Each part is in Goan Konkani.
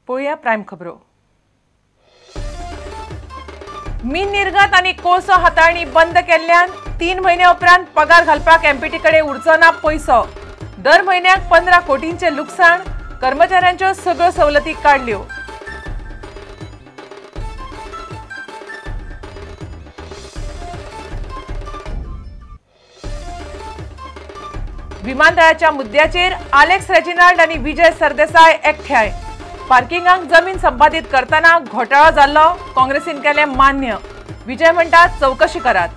पळोवया प्रायम खबरो. मीन निर्गत आनी कोळसो हाताळणी बंद केल्ल्यान 3 म्हयन्या उपरांत पगार घालपाक एमपीटी कडेन उरचो ना पयसो. दर म्हयन्याक 15 कोटींचें लुकसाण. कर्मचाऱ्यांच्यो सगळ्यो सवलती काडल्यो. विमानतळाच्या मुद्द्याचेर आलेक्स रेजिनाल्ड आनी विजय सरदेसाय एकठांय. पार्किंगाक जमीन संपादीत करतना घोटाळो जाल्लो काँग्रेसीन केलें मान्य. विजय म्हणटात चवकशी करात.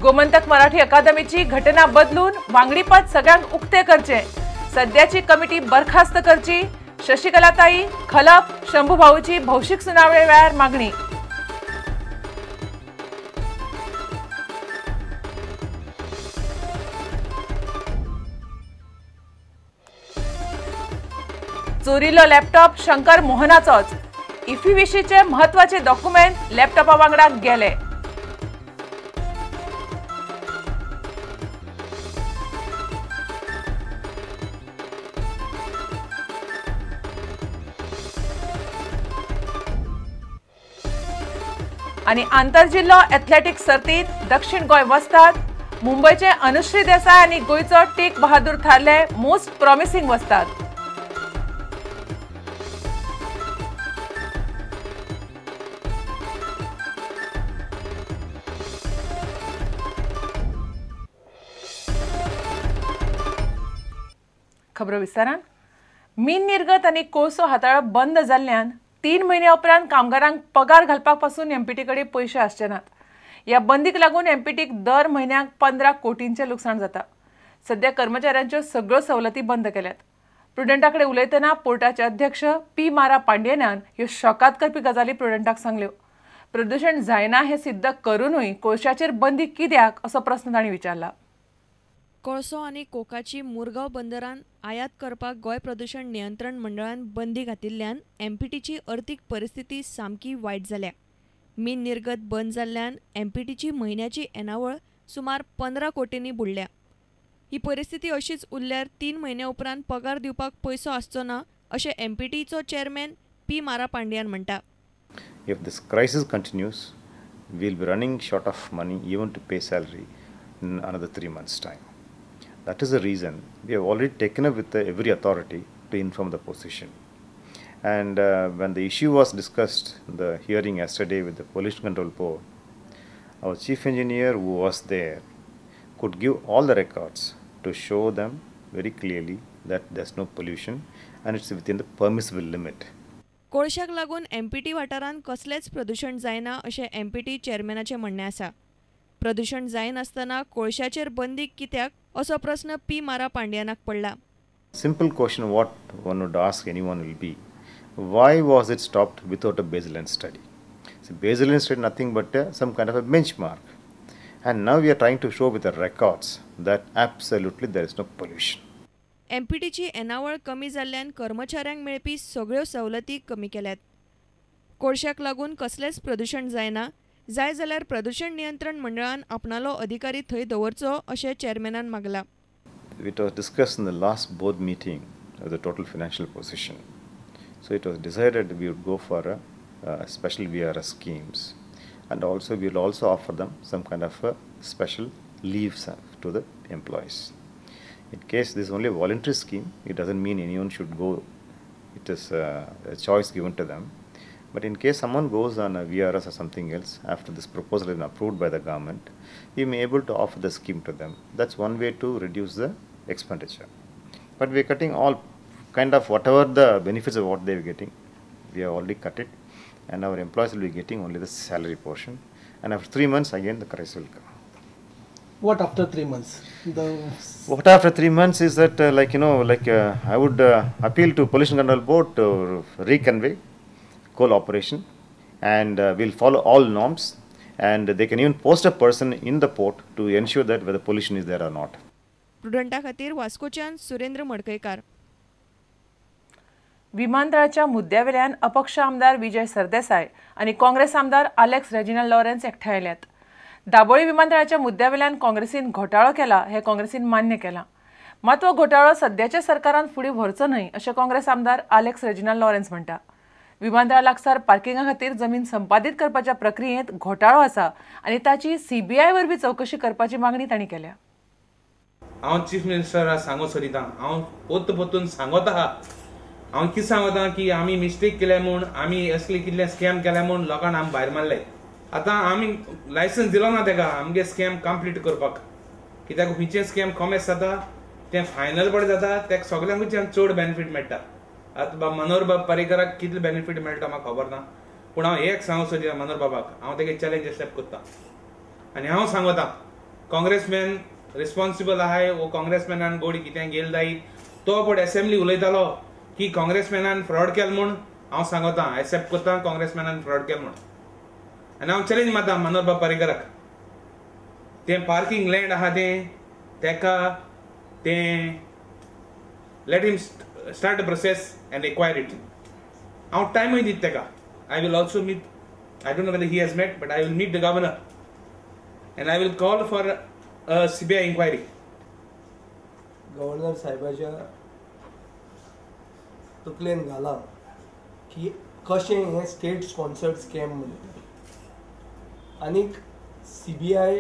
गोमंतक मराठी अकादमीची घटना बदलून वांगडीपद सगळ्यांक उक्ते करचे, सद्याची कमिटी बरखास्त करची, शशिकलाताई खलप शंभूभाऊची भौशीक सुनावणे वेळार मागणी. चोरीलो लॅपटॉप शंकर मोहनाचोच. इफी विशींचे म्हत्वाचे डॉक्युमेंट लॅपटॉपा वांगडा गेले. आनी आंतरजिल्लो एथलेटिक्स सर्तींत दक्षिण गोंय वस्ताद. मुंबयचे अनुश्री देसाय आनी गोंयचो टेक बहादूर थारले मोस्ट प्रॉमिसिंग वस्ताद. खबरो विस्तारान. मीन निर्गत आनी कोळसो हाताळप बंद जाल्ल्यान 3 म्हयन्या उपरांत कामगारांक पगार घालपाक पासून एमपीटी कडेन पयशे आसचे नात. ह्या बंदीक लागून एमपीटीक दर म्हयन्याक 15 कोटींचें लुकसाण जाता. सद्या कर्मचाऱ्यांच्यो सगळ्यो सवलती बंद केल्यात. प्रुडंटा कडेन उलयतना पोर्टाचे अध्यक्ष पी मारा पांड्यनान ह्यो शॉकात करपी गजाली प्रुडंटाक सांगल्यो. प्रदूशण जायना हें सिद्ध करुनूय कोळशाचेर बंदी कित्याक असो प्रस्न तांणी विचारला. कोळसो आनी कोकाची मुरगांव बंदरान आयात करपाक गोंय प्रदूशण नियंत्रण मंडळान बंदी घातिल्ल्यान एमपीटीची अर्थीक परिस्थिती सामकी वायट जाल्या. मीन निर्गत बंद जाल्ल्यान एमपीटीची म्हयन्याची येणावळ सुमार 15 कोटींनी बुडल्या. ही परिस्थिती अशीच उरल्यार 3 म्हयन्या उपरांत पगार दिवपाक पयसो आसचो ना अशें एमपीटीचो चेअरमॅन पी मारा पांड्यान म्हणटा. If this crisis continues, we will be running short of money even to pay salary in another 3 months time. That is the reason we have already taken up with every authority to inform the position. And when the issue was discussed in the hearing yesterday with the Pollution Control Board, our chief engineer who was there could give all the records to show them very clearly that there's no pollution and it's within the permissible limit. कोळशाक लागून एमपीटी वाठारांत कसलेंच प्रदूशण जायना अशें एमपीटी चेअरमॅनाचें म्हणणें आसा. प्रदूशण जायनासतना कोळशाचेर बंदी कित्याक असो प्रस्न पी मारा पांड्यानाक पडला. Simple question what one would ask anyone will be, why was it stopped without a baseline study? So baseline study nothing but some kind of a benchmark. And now we are trying to show with the records that absolutely there is no pollution. एमपीटीची येणावळ कमी जाल्ल्यान कर्मचाऱ्यांक मेळपी सगळ्यो सवलती कमी केल्यात. कोळशाक लागून कसलेंच प्रदूशण जायना, जाय जाल्यार प्रदूशण नियंत्रण मंडळान आपणालो अधिकारी थंय दवरचो अशें चेअरमॅनान मागला. It was discussed in the last board meeting of the total financial position. So it was decided we would go for a special VRS schemes, and also we will also offer them some kind of a special leaves to the employees. In case this is only a voluntary scheme, it doesn't mean anyone should go. It is a choice given to them. But in case someone goes on a VRS or something else, after this proposal has been approved by the government, we may be able to offer the scheme to them. That's one way to reduce the expenditure. But we are cutting all kind of whatever the benefits of what they are getting, we have already cut it, and our employees will be getting only the salary portion. And after 3 months, again the crisis will come. What after 3 months? What after 3 months is that I would appeal to Pollution Control Board to reconvey coal operation, and we'll follow all norms, and they can even post a person in the port to ensure that whether pollution is there or not. प्रुडंटा खातीर वास्कोच्यान सुरेंद्र मडकयकार. विमानतळाच्या मुद्द्यावेल्यान अपक्ष आमदार विजय सरदेसाय आनी काँग्रेस आमदार आलेक्स रेजिनाल्ड लॉरेन्स एकठांय आयल्यात. दाबोळी विमानतळाच्या मुद्द्यावेल्यान काँग्रेसीन घोटाळो केला हे काँग्रेसीन मान्य केला, मात हो घोटाळो सद्याच्या सरकारान फुडें व्हरचो न्हय अशें काँग्रेस आमदार आलेक्स रेजिनाल्ड लॉरेन्स म्हणटा. विमानतळा लागसार पार्किंगा खातीर जमीन संपादीत करपाच्या प्रक्रियेंत घोटाळो आसा आनी ताची सीबीआय वरवीं चवकशी करपाची मागणी तांणी केल्या. हांव चीफ मिनिस्टराक सांगो सोदिता, हांव पोत पोतून सांगत आहा, हांव कितें सांगता की आमी मिस्टेक केल्या म्हूण, आमी असले कितले स्कॅम केल्या म्हूण लोकांक आमी भायर मारले. आतां आमी लायसन्स दिलो ना तेका आमगे स्कॅम कंप्लीट करपाक, कित्याक खंयचें स्कॅम कॉमेस जाता तें फायनल पड जाता, तेका सगल्यांकूच चड बेनिफीट मेळटा. आतां बाब मनोहर बाब पर्रीकराक कितले बेनिफीट मेळटा म्हाका खबर ना, पूण हांव एक सांगू सोदिता मनोहर बाबाक, हांव तेगे चॅलेंज एक्सेप्ट करता आनी हांव सांगता काँग्रेसमॅन रिस्पॉन्सिबल आहाय. वो काँग्रेसमॅनान गोडी कितें गेल जायत, तो पड एसेंब्ली उलयतालो की काँग्रेसमॅनान फ्रॉड केल म्हूण, हांव सांगता एक्सेप्ट करता काँग्रेसमॅनान फ्रॉड केल म्हूण. आनी हांव चॅलेंज मारता मनोहर बाब पर्रीकराक, तें पार्किंग लँड आहा तें तेका तें let him start the process and acquire it. हांव टायमूय दिता तेका. I will also meet, I don't know whether he has met, but I will meet the governor and I will call for a CBI inquiry. Governor साहेबाच्या तकलेन घालां की कशें हें स्टेट स्पॉन्सर्ड स्कॅम म्हणटा आनीक सीबीआय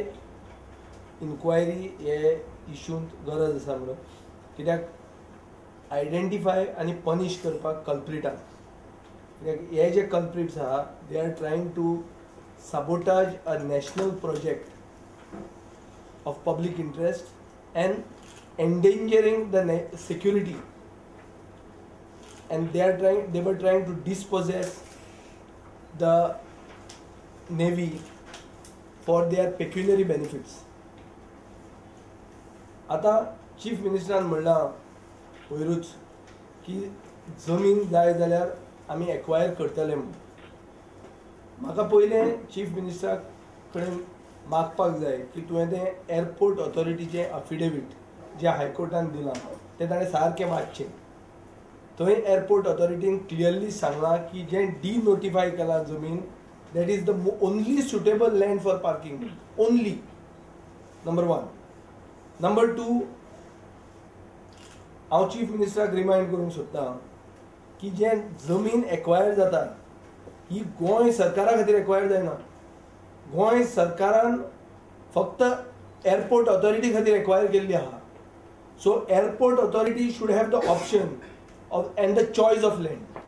इन्क्वायरी हे इशूंत गरज आसा म्हणून, कित्याक आयडेंटिफाय आनी पनिश करपाक कल्प्रिटांक, कित्याक हे जे कल्प्रिट्स आहा they are trying to sabotage a national project of public interest and endangering the security, and they were trying to dispossess the navy for their pecuniary benefits. आता चीफ मिनिस्टरान म्हणलां वयरूच की जमीन जाय जाल्यार आमी एक्वायर करतले म्हणून. म्हाका पयलें चीफ मिनिस्टरा कडेन मागपाक जाय की तुवें तें एअरपोर्ट ऑथॉरिटीचें अफिडेवीट जें हायकोर्टान दिलां तें ताणें सारकें वाचचें. थंय एअरपोर्ट ऑथॉरिटीन क्लियरली सांगलां की जें डिनोटिफाय केलां जमीन, that is the only suitable land for parking, only, number one. Number two, हांव चीफ मिनिस्टराक रिमायंड करूंक सोदतां की जें जमीन एक्वायर जाता ही गोंय सरकारा खातीर एक्वायर जायना, गोंय सरकारान फक्त एअरपोर्ट ऑथॉरिटी खातीर एक्वायर केल्ली आहा. So airport authority should have the option of and the choice of land.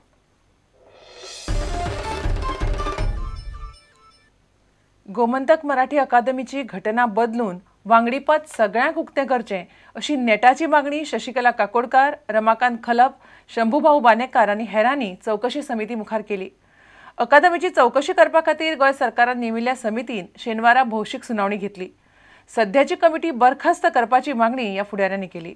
Gomantak Marathi अकादमीची घटना बदलून वांगडीपद सगळ्यांक उक्तें करचें अशी नेटाची मागणी शशिकला काकोडकार, रमाकांत खलप, शंभूभाऊ बानेकार आनी हेरांनी चवकशी समिती मुखार केली. अकादमीची चवकशी करपा खातीर गोंय सरकारान नेमिल्ल्या समितीन शेनवारा भौशीक सुनावणी घेतली. सध्याची कमिटी बरखास्त करपाची मागणी ह्या फुडाऱ्यांनी केली.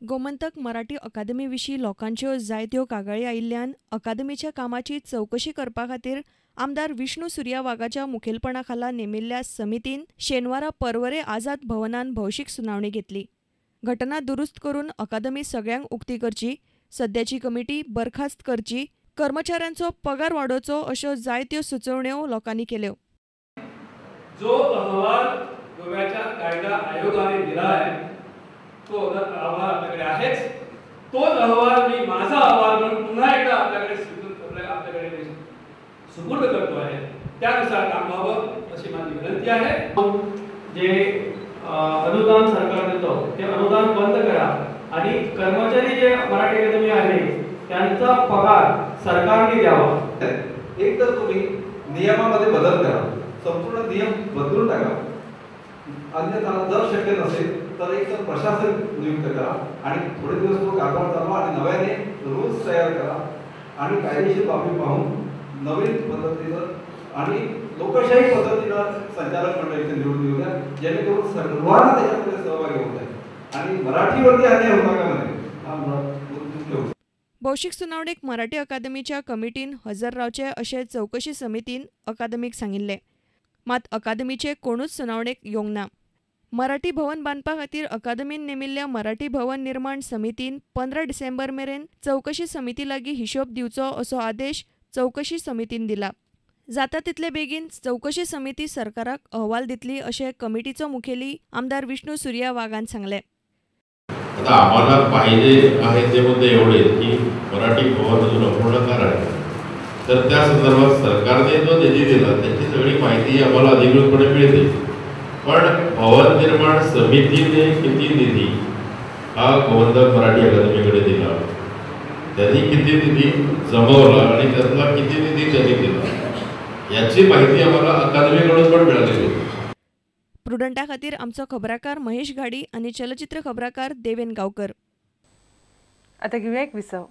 गोमंतक मराठी अकादमी विशीं लोकांच्यो जायत्यो कागाळी आयिल्ल्यान अकादमीच्या कामाची चवकशी करपा खातीर आमदार विष्णू सुर्या वाघाच्या मुखेलपणा खाला नेमिल्ल्या समितीन शेनवारा पर्वरे आझाद भवनान भौशीक सुनावणी घेतली. घटना दुरुस्त करून अकादमी सगळ्यांक उक्ती करची, सद्याची कमिटी बरखास्त करची, कर्मचाऱ्यांचो पगार वाडोवचो अश्यो जायत्यो सुचोवण्यो लोकांनी केल्यो. जो अहवाल गोव्याच्या कायदा आयोगाने दिला आहे तो अहवाल आपल्याकडे आहेच. तोच अहवाल मी माझा अहवाल म्हणून पुन्हा एकदा आपल्याकडे आपल्याकडे सुपूर्द करतो आहे. त्यानुसार काम व्हावं अशी माझी विनंती आहे. जे अनुदान सरकार देतो ते अनुदान बंद करा आणि कर्मचारी जे मराठी अकादमी आहे त्यांचा पगार सरकारने द्यावा. एक तर तुम्ही नियमामध्ये बदल करा, संपूर्ण नियम बदलून टाका, अन्यथा जर शक्य नसेल तर एक तर प्रशासक नियुक्त करा आणि थोडे दिवस तो कारभार चालवा आणि नव्याने रूल्स तयार करा आणि कायदेशीर बाबी पाहून नवीन पद्धतीनं आणि लोकशाही पद्धतीनं संचालक मंडळाची निवडून येऊ द्या, जेणेकरून सर्वांना त्याच्यामध्ये सहभागी होता येईल आणि मराठीवरती अन्याय होता का नये हा मुख्य होता. भौशीक सुनावणेक मराठी अकादमीच्या कमिटीन हजर रावचे अशें चवकशी समितीन अकादमीक सांगिल्लें. मात अकादमीचे कोणूच सुनावणेक येवंक ना. मराठी भवन बांदपा खातीर अकादमीन नेमिल्ल्या मराठी भवन निर्माण समितीन 15 डिसेंबर मेरेन चवकशी समिती लागीं हिशोब दिवचो असो आदेश चवकशी समितीन दिला. जाता तितले बेगीन चवकशी समिती सरकाराक अहवाल दितली अशें कमिटीचो मुखेली आमदार विष्णू सूर्या वाघान सांगलें. आता आम्हाला पाहिजे आहे ते मुद्दे एवढे की मराठी भवन अजून अपूर्ण का आहे, तर त्या संदर्भात सरकारने जो निधी दिला त्याची सगळी माहिती आम्हाला अधिकृतपणे मिळते, पण भवन निर्माण समितीने किती निधी हा गोमंतक मराठी अकादमीकडे दिला, त्यांनी किती निधी जमवला आणि त्यातला किती निधी त्यांनी दिला याची माहिती आम्हाला अकादमीकडून पण मिळालेली होती. प्रुडंटा खातीर आमचो खबराकार महेश घाडी आणि चलचित्र खबराकार देवेन गावकर. आता घेऊया एक विसव.